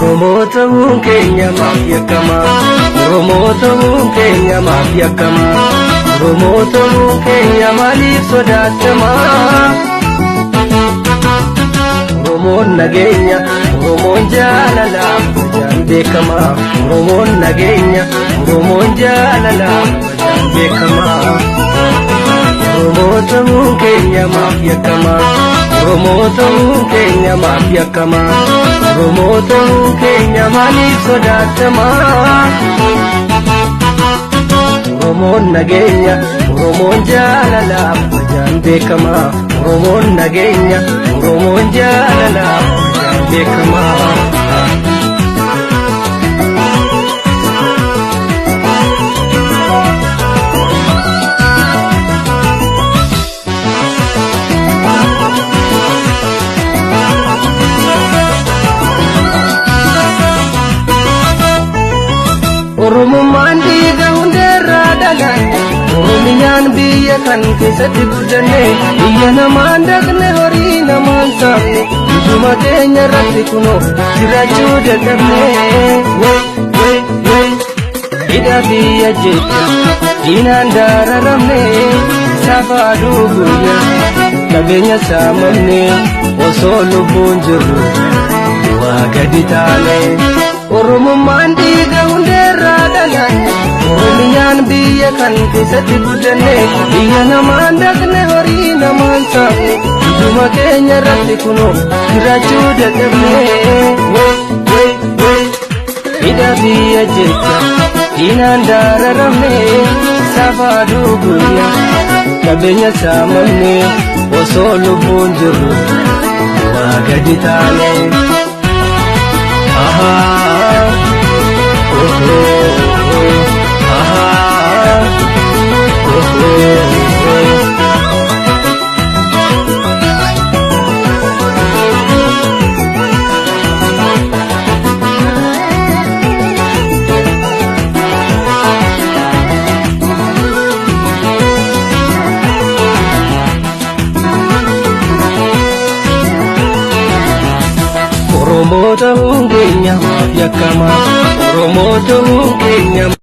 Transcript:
Oromoo ta'uun keenya maaf yakkamaa? Oromoo ta'uun keenya maaf yakkamaa? Oromoo ta'uun keenya maaliif sodaatamaa? Oromoon nageenya, Oromoon jaalala, kabajaan beekamaa. Oromoon nageenya, Oromoon jaalala, kabajaan beekamaa. Oromoo ta'uun keenya maaf yakkamaa? Oromoo ta'uun keenya maaf yakkamaa? Oromoo ta'uun keenya maaliif sodaatamaa? Oromoon nageenya, Oromoon jaalala, kabajaan beekamaa. Oromoon nageenya, Oromoon jaalala, kabajaan beekamaa. Oromummaan dhiiga hundeerraa dhalan, Oromiyaan biyya kan keessatti guddanne, biyya namaan dhaqne, horii namaan saamne, biyuma keenya irratti kunoo jiraachuu dadhabne. Wey wey wey, hidha biyya jecha diinaan dararamne, safaa guyyaa qabeenya saamamne, osoo lubbuun jirru waa gadi taane. Oromummaan dhiiga hundeerraa dhalan, Oromiyaan biyya kan keessatti guddanne, biyya namaan dhaqne, horii namaan saamne, biyuma keenya irratti kunoo jiraachuu dadhabne. Wey wey wey, hidha biyya jecha diinaan dararamne, safaa guyyaa qabeenya saamamne, osoo lubbuun jirru waa gadi taane. Ahaa, oh, ahaa, oh. Oromoo ta'uun keenya maaf yakkamaa? Oromoo ta'uun keenya.